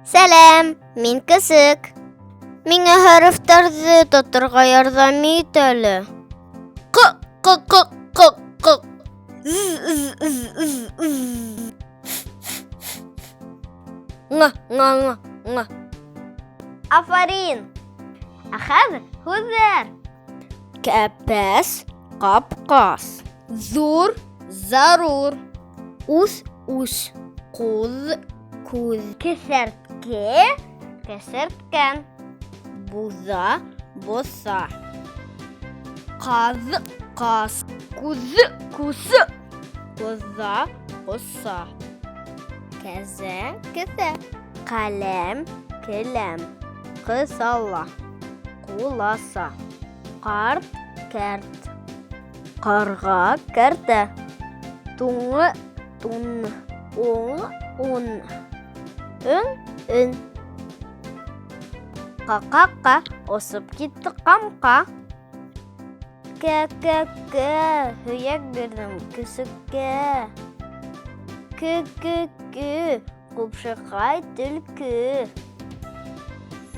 Сәләм, мин Көсөк. Миңә хәрефтәрҙе тоторға ярҙам ит әле. Ҡ, ҡ, ҡ, ҡ, ҡ. З, з, з, з, з. Ң, ң, ң, ң. Афарин! Ә хәҙер һүҙҙәр. Кәпәс, ҡапҡас. Ҙур, зарур. Үҫ, үс. Ҡуҙ, күҙ. Кеҫәртке, кесерткән. Буҙа, боҫа. Ҡаҙ, ҡас. Күҙ, күс. Ҡоҙа, ҡоса. Кәзә, кеҫә. Ҡәләм, келәм. Ҡыҫала, ҡуласа. Ҡарт, кәрт. Ҡарға, кәртә. Туң, тун. Уң, ун. Өң, өн. Ҡа-ҡа-ҡа, осоп китте ҡамҡа. Кә-кә-кә, һөйәк бирҙем көсөккә. Кө-кө-кө, ҡупшыҡай төлкө.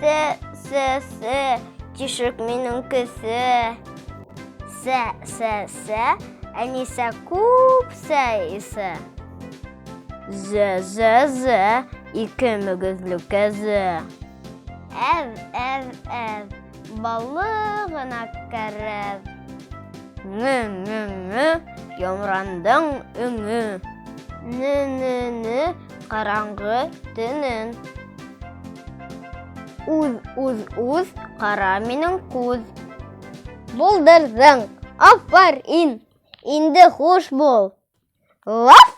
Сә-сә-сә, тишек минең кеҫә. Сә-сә-сә, Әнисә күп сәй эсә. Зә-зә-зә, ике мөгөҙлө кәзә. Әҙ, әҙ, әҙ, баллы ғына кәрәҙ. Ңе, ңе, ңе, йомрандың өңө. Нө, нө, нө, ҡараңғы төнөн. Үҙ, үҙ, үҙ, ҡара минең күҙ. Булдырҙың! Афарин! Инде хуш бул! Лаф!